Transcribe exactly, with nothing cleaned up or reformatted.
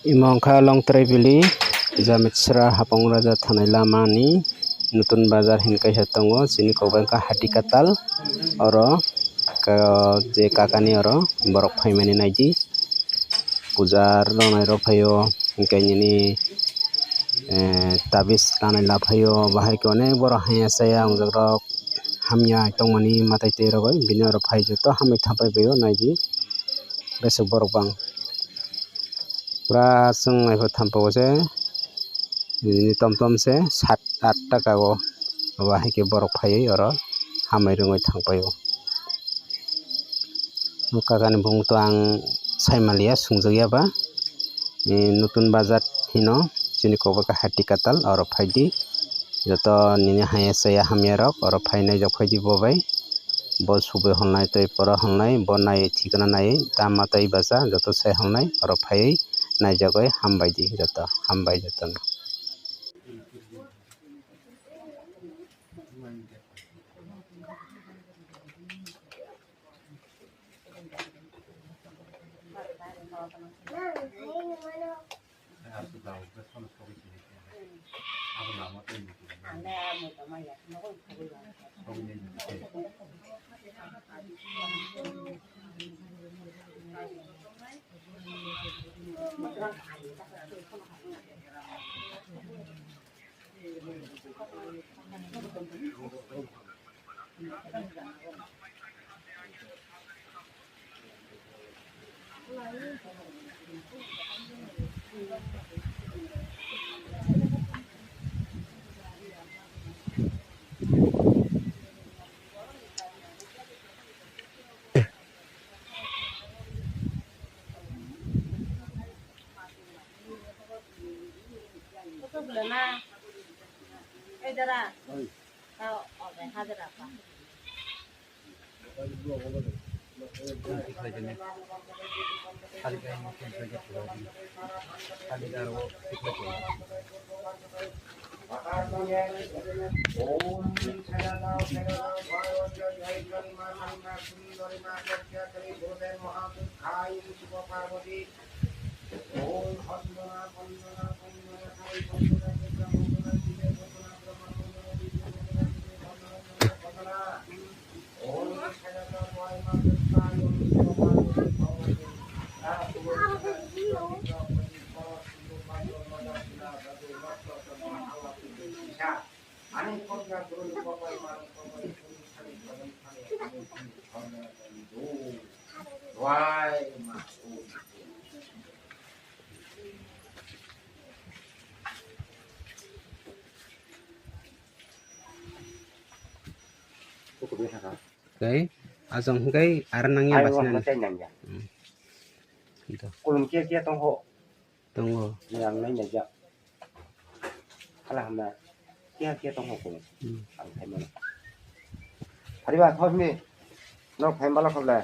Imo wngkha Longtrai Valley, Jamitsra Hapong Raja thanai lama ni Nutun Bazar hinwi kaisa tongo, chini kokbai wngkha Hati Katal. Oro ka-, je kakani oro borok phaimani naidi, puja rwnai rok phaio, hinkhe nini, eh, tabis lanai laphaio, bahai khe onek borok haya chaya wngjak rok, hamya tongmani mwtai twi rogwi bini oro phai joto hamwi thapai baio naidi. Besuk borok bang. Pura chwng naikhe thampao se, nini tom tom se sat at taka o. Abo hai khe borok phaiwi oro hamwi rwngwi thang paio. O kakani bumung to ang sai manliya, swngjak ya ba. Nutun Bazar hino, chini kokbai khe Hati Katal, oro phaidi. Joto nini haya chaya hamya rok oro phai naijak phaidi bo bai. Bo subui holnai tei pora holnai, bo naiwi thikna naiwi tama tei bacha joto sai holnai oro phaiwi naijagwi hambai di joto, hambai jotono. Tei, aswk hwnkhe aro nangya. Ai, basna wahma ni. Chai nangya. Hmm. Ito. Kulum kia kia tongho. Tongo. Yang nai naijak. Hala hamna. Kia kia tongho kulum. Hmm. Ang khai mano. Hari ba, thok ni. Nok khai bala khoble.